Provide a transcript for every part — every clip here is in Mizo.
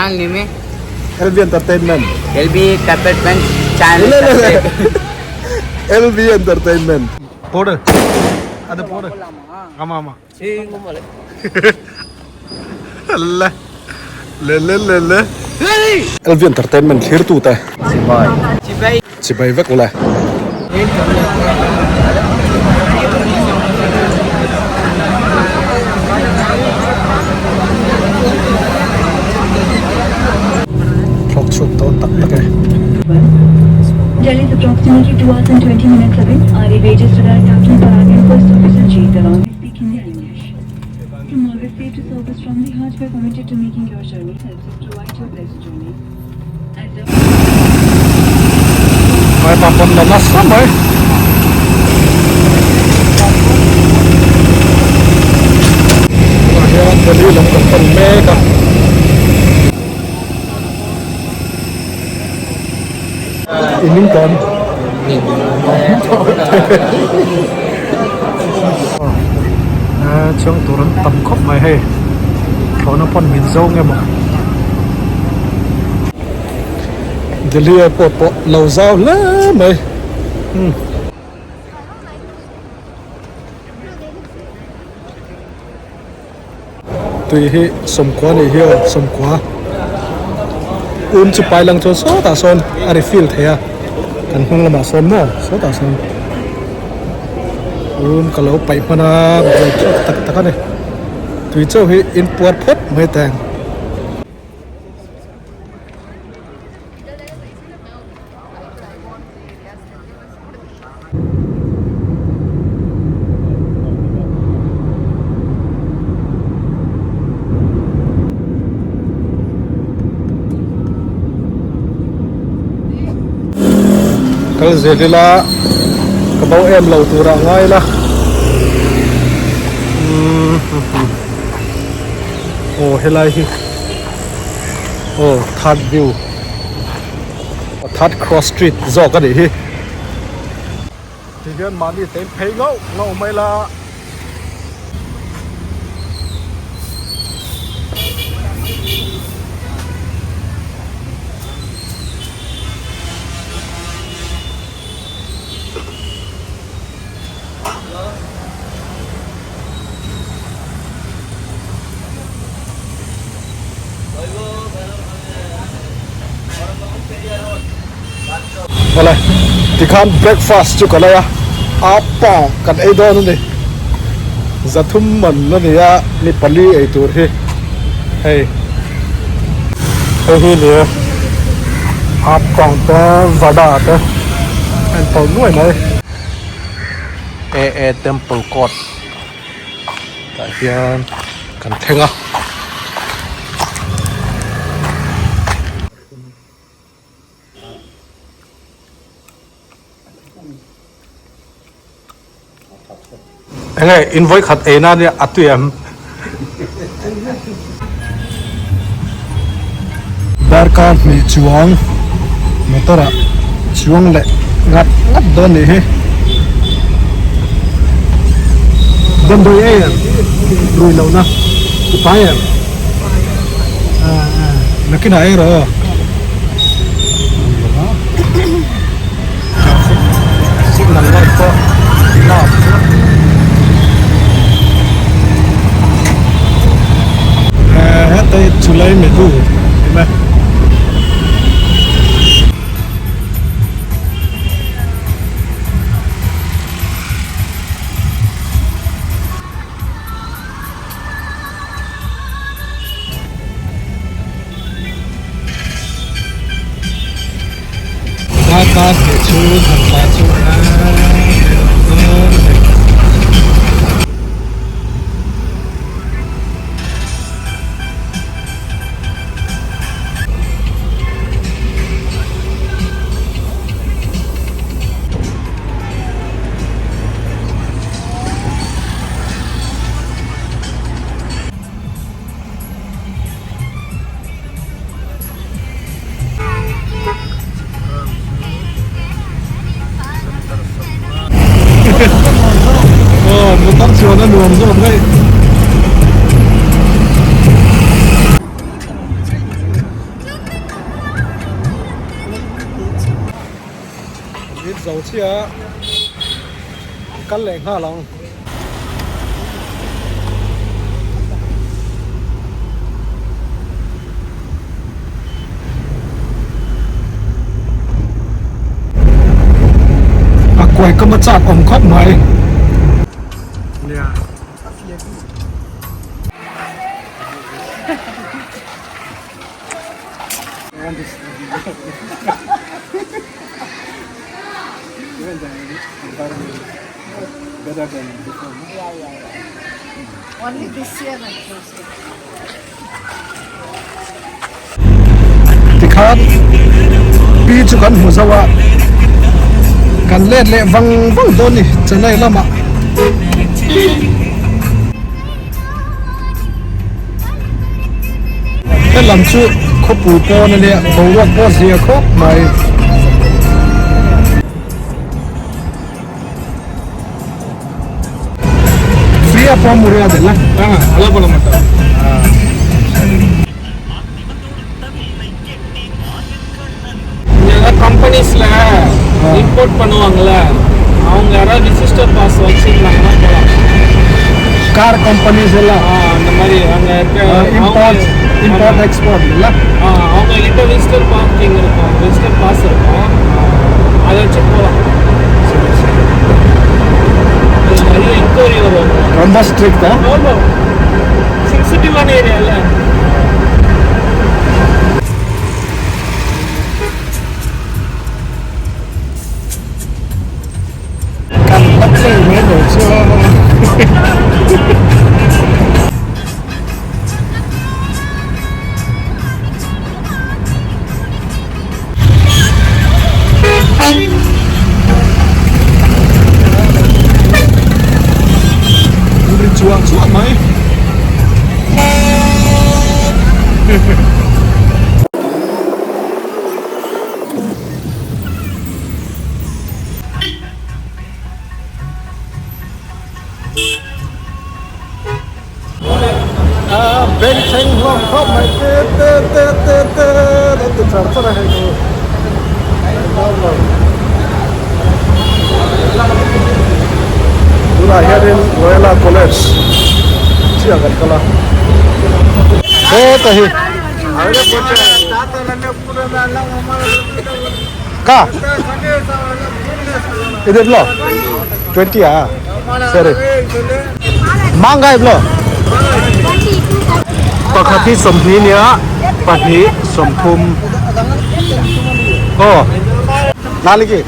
Channel name है LV Entertainment LB Entertainment channel இல்ல இல்ல இல்ல LV Entertainment போடு அது போடு ஆமா ஆமா இல்ல le le le le LV Entertainment thlir tu te chibai chibai vek ule Thlawk chhuak dawn tak tak e. Delhi is approximately 2 hours and 20 minutes away. Our wages today are Captain Parag and First Officer Jeet along with speak Hindi and English. From always safe to service from the heart, we are committed to making your journey helps us provide your best journey. As a Mai pa pawn la nasa mai. Tunah hian Delhi lam kan pan mek a. Inning tan. Chuang tur an tam khawp mai hei. Thlawhna pawn min zo nge maw. Delhi airport pawh lo zau hle mai. Hmm. Tui hi sawmkua nih hi aw sawmkua um chu pai lang chuan sawtah sawn a refill thei a kan hnung lamah sawn maw sawtah sawn um ka lo paih hman a buai thlak tak tak a ni tui chauh hi in puar phawt mai teng. Kal zel ila ka bo em lo turah ngai ila aw helai hi aw third view. Third cross street zawk a nih hi. Ti hian mahni te in phei ngauh ngauh mai la. Awle tikhan breakfast chu ka lei a apa kan ei dawn a ni zathum man a ni a ni pali ei tur hi hei hei hi ni e apa te vada te a inpawlh nuai mai. AA Temple Court tah hian kan thleng a. Enge in vawi khat ei na nia a tui em? Darkar hnih chuang motor ah chuang leh ngat ngat dawn nih hi. Damdawi ei em? Rui loh na i pai em? Nakinah ei rawh aw. Signal light pawh lak chu hetai chulai medu ema Darkar hnih chhung han tlan chu a dawn a ni. Aw motor chuan a nuam zawk daih. zo chiah a, kal leh nghal ang. A kuai kawm a chak awm khawp mai. Nia. Tikhan pi chu kan hmu zo a, kan let leh vang vang dawn ni Chennai lamah. Helam chu khawpui pawn a nia boruak pawh zia khawp mai. Free-ஆ போக முடியாதுல்ல allow பண்ண மாட்டாங்க இங்க கம்பெனிஸ்ல import பண்ணுவாங்கல்ல அவங்க யாராவது ரிஜிஸ்டர் பாஸ் வச்சிருந்தாங்கன்னா போகலாம் கார் கம்பெனிஸ் எல்லாம் ஆ, அந்த மாதிரி அங்க இருக்க import import export இல்ல ஆ, அவங்க கிட்ட விசிட்டர் பார்க்கிங் இருக்கும் விசிட்டர் பாஸ் இருக்கும் அதை வச்சு போகலாம் அது நிறைய என்கொயரி வரும் ரொம்ப ஸ்ட்ரிக்ட் ஆமாம் சென்சிட்டிவான ஏரியா இல்லை kan tak sei mai lo chu ri chuah chuah mai a bengchheng hlawm khawp mai te te te te te an ti char char a hei chu tunah hianin Loyola College chiah kan kal a heta hi ka இது எவ்வளோ டுவெண்ட்டியா சரி மாங்காய் எவ்வளோ pakhat hi sawmhnih nia pahnih sawmthum aw naliki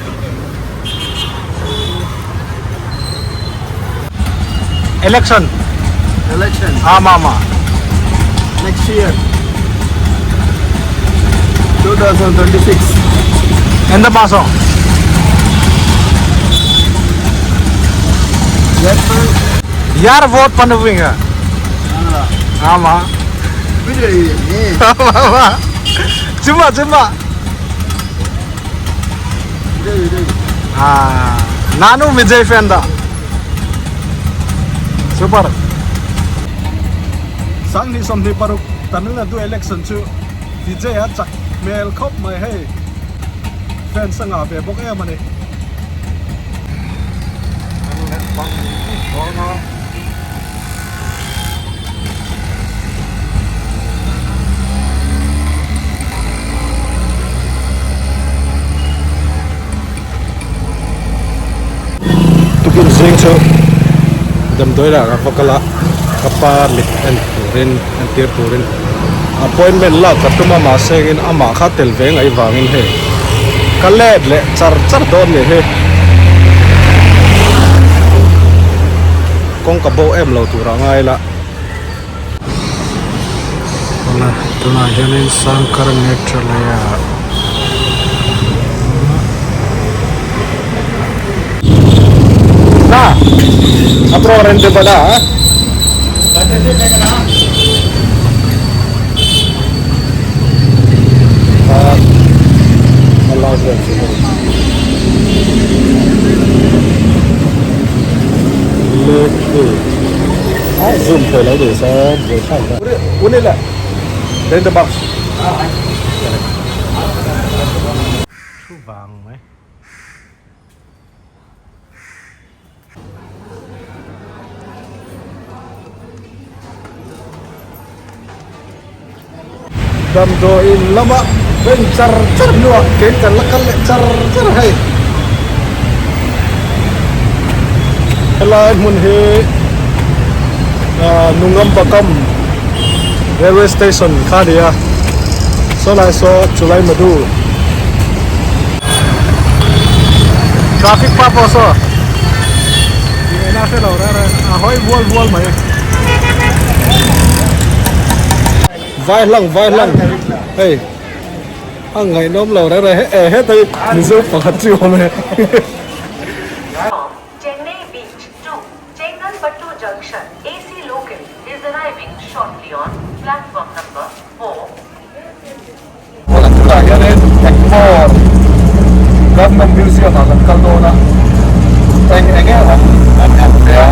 election Election ஆமா ஆமா next year 2026. எந்த மாசம் April. யார் vote பண்ணுவீங்க ஆமா ஆமா ஆமா சும்மா சும்மா ஆ, நானும் விஜய் ஃபேன் தான் super Sanghnih 26 Tamil Nadu election chu Vijay a chak hmel khawp mai hei fans a ngah ve bawk em a ni. Tukin zing chu damdawi lah ka va kal a ka pa mit en turin entir turin appointment lak ka tum a mahse engin amah kha tel ve ngaih vangin hei ka let leh char char dawn ni hi kawng ka bo em lo tur a ngai la. Awle tunah hianin Sankar Netralaya அண்ணா அப்புறம் ரெண்டு வடை நல்லா zoom thei lo ni se un ila ரெண்டு box thu vang mai. Damdawiin lama ben char char hnuah kein kan la kal leh char char a hei. Helai hmun hi ah Nungambakam railway station kha a ni a saw lai saw Chulai Madu traffic pa pawh saw tih ngaihna a hre lo reng reng a hawi vual vual mai. Vai hlang vai hlang hei a ngaihnawm lo reng reng e heta hi Mizo pakhat chu awm e. Chennai Beach to Chengalpattu Junction AC Local is arriving shortly on platform number 4. Tunah hianin Egmore Government Museum ah kan kal dawn a, eng eng nge awm an en ve a.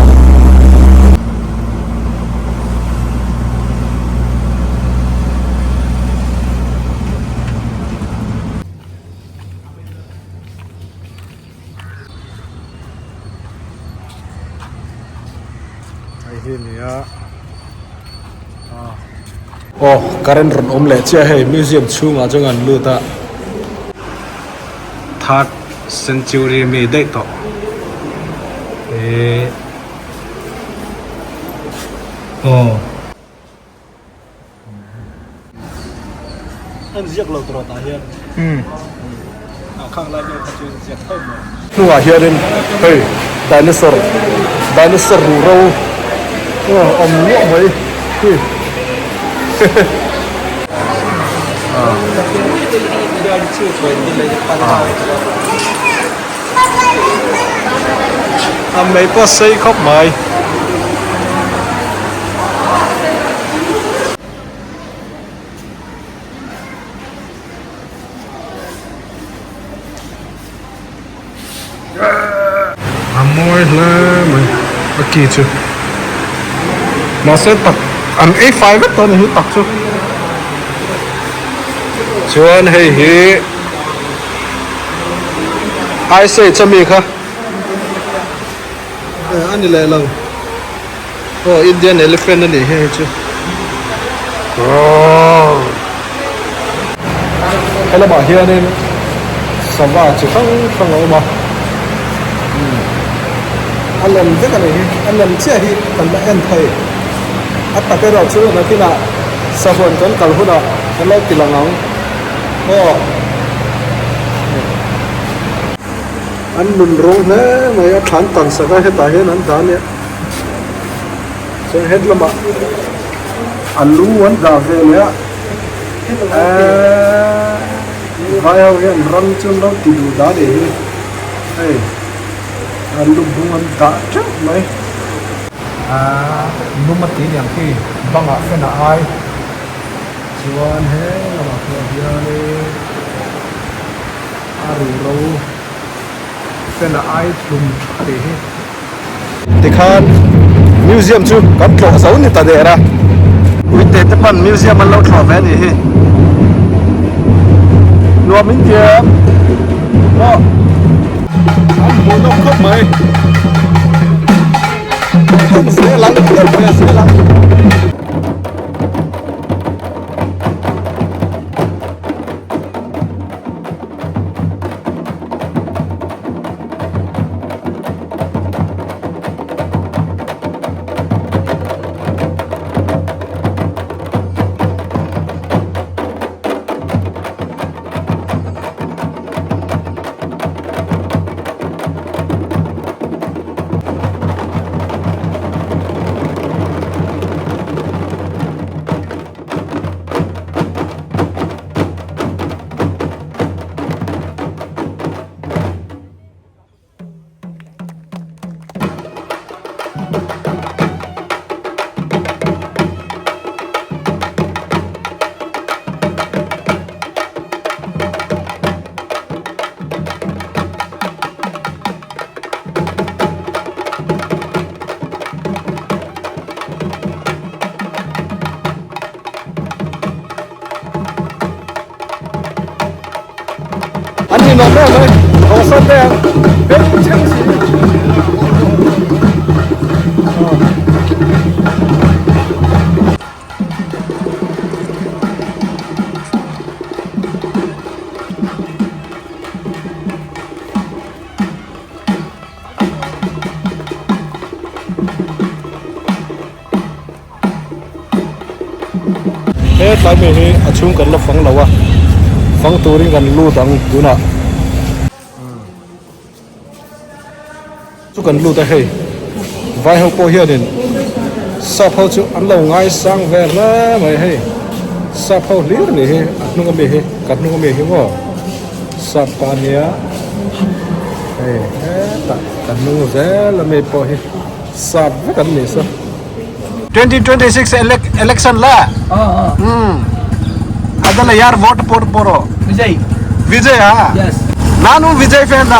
Hei hi nia aw current rawn awm leh chiah hei museum chhungah chuan an lut a third century mi daih tawh ehh aw. An ziak lo tawh tah hian a khang lai vel kha chu an ziak tho mai. Hnungah hianin hei dinosaur dinosaur ruhro awm nuah mai hi A mei pawh a sei khawp mai. A mawi hle mai a ki chu mahse tak an ei fai vek tawh a ni hi tak chu chuan hei hi Ice Age ami kha a ni leh lo. Aw Indian elephant a nih hi hei chu helamah hianin sava chi hrang hrang a awm a a lem vek a nih hi a lem chiah hi kan la en thei a tak erawh chu nakinah sahuan kan kal hunah kan lo ti lang ang aw. An nun rawng hle mai a thlan tan sak a hetah hian an dah a nia chuan het lamah a lu an dah ve leh a eeee vai ho hian ram chu an lo ti duh dah a nih hi hei a lu bung an dah teuh mai aaa lum a tih niang khi bangah fan a ai chuan he lamah pawh hianin. A ruhro fan a ai hlum tha leh hi. Tikhan museum chu kan tlawh zo ni ta der a. Uite te pawn museum an lo thlawh ve a nih hi. Nuam in tiam maw an hmuh nawk khawp mai. En zel ang en ve zel ang. An ninawm em mai haw sawn daih ang beng chheng si. Hetlai mi hi a chhung kan la fang lo a, fang turin kan lut ang tunah. Chu kan lut a hei, vai ho pawh hianin sap ho chu an lo ngaisang ve hle mai hei, sap ho hlir ni hi a hnung ami hi ka hnung ami hi maw sap pa ania hei hetah ka hnung zel ami pawh hi sap vek an ni sa. 2026 election la hmm ಅದೆಲ್ಲ ಯಾರು vote port ಪೋರೋ விஜய் ವಿಜಯ S ನಾನು Vijay fan I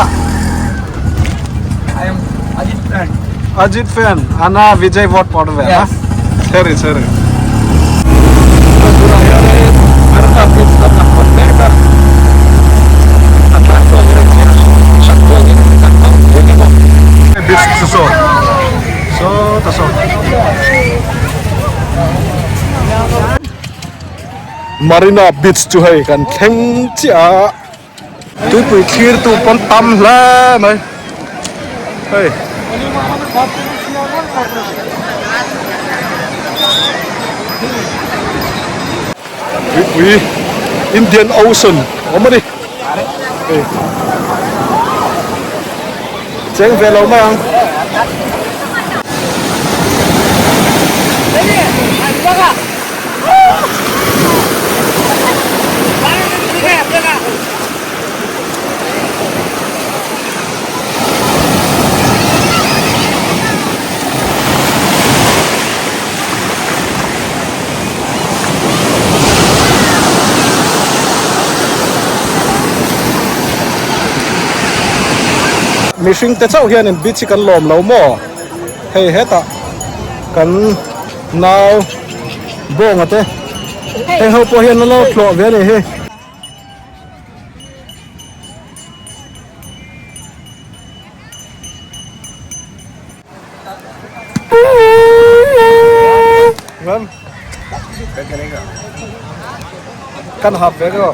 am Ajith fan Ajith fan ಅಣ್ಣ ವಿಜಯ್ vote போடுவேன் Yes. சரி சரி Marina Beach chu hei kan thleng chiah a tuipui thlir tu pawn tam hle mai hei. Tuipui Indian Ocean awm a ni hei cheng ve lo mai ang. Mihring te chauh hianin beach hi kan lawm lo maw hei hetah kan nau bawnga te heng ho pawh hian an lo thlawh ve a ni hi. Kan hap ve ka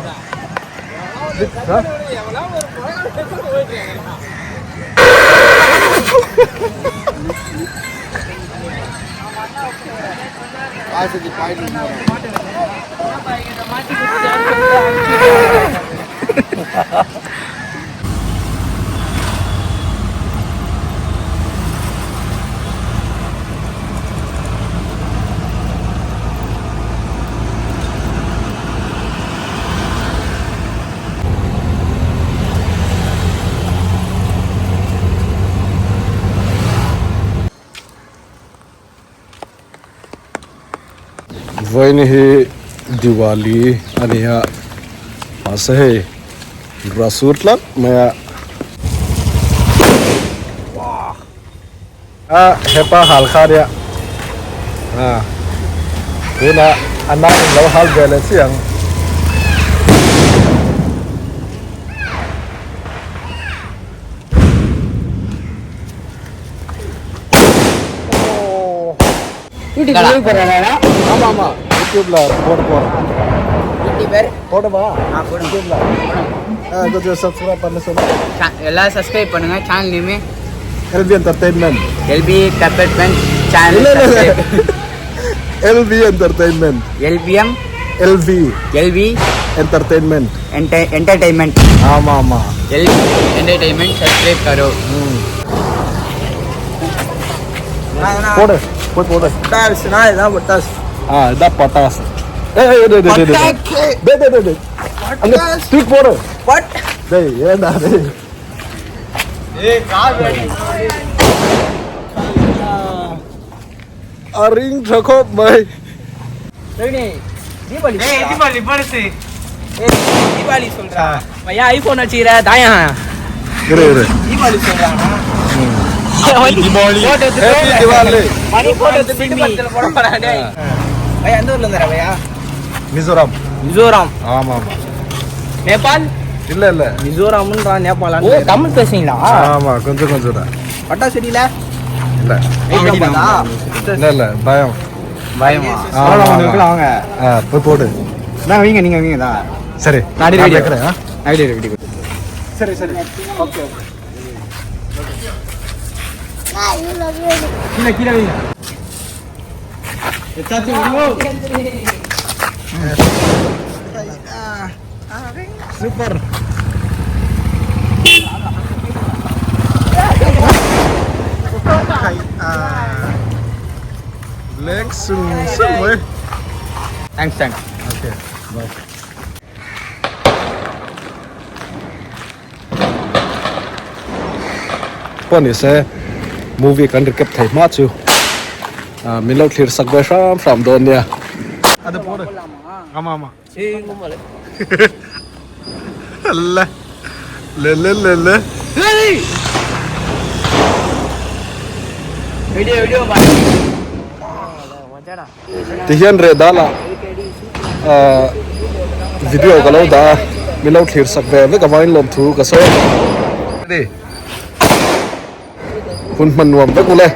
Vawiin hi Diwali a ni a mahse hei ruah sur tlat mai a a hepa hal kha nia a tunah a nau in lo hal ve leh chiang. ஆமா ஆமா யூடியூப்ல போட போறேன். போடவா? யூடியூப்ல கொஞ்சம் சப்ஸ்கிரைப் பண்ண சொல்லு. எல்லாரும் சப்ஸ்கிரைப் பண்ணுங்க. Channel name LV entertainment. LP department channel. இல்ல இல்ல LV entertainment. LPM LV LV entertainment entertainment. ஆமா ஆமா LV entertainment subscribe கரோ. போடு போய் போடு. பட்டாசுனா இதான் பட்டாசு. ஆ இதான் பட்டாசு. ஏய் ஏய் டேய் டேய் டேய் டேய் டேய் டேய் டேய் அங்க தூக்கி போடு. பட் டேய் ஏன்டா டேய் அரிங் ட்ரகோ my. Deepavali பரிசு தீபாவளி சொல்றா பையன் ஐபோன் வச்சுக்கிற தாயா. இரு இரு தீபாவளி சொல்றானா? தீபாவளி ஹேப்பி திவாலி. மணி போட்டோ எடுத்து பிட்டு படத்துல போட போறா டேய். பையன் எந்த ஊர்ல இருந்தாரா பையா? மிசோரம். மிசோரம். ஆமா ஆமா. நேபாள் இல்ல இல்ல மிசோரம்ன்றா நேபாளா? ஓ தமிழ் பேசுறீங்களா? ஆமா கொஞ்சம் கொஞ்சம் தான். பட்டாசு வெடியில இல்ல இல்ல இல்ல பயம் பயமா? ஆமா வாங்க போய் போடு. நான் வீங்க நீங்க வீங்க தான். சரி நான் நான் வீடியோ வைக்கிறேன். Video video. சரி சரி ஓகே ஓகே. கீழே கீழே வீங்க. Super. Leng sung sung mai. Thanks thanks. Okay. Bye. Pawh ni se movie kan recap thei hma chu min lo thlir sak ve hram hram dawn nia. Ama ama. Le le le le le. Video video Tihian reh dal ah ahh video ka lo dah a min lo thlir sak ve vek avangin lawmthu ka sawi a ni. Hun hman nuam vek ule.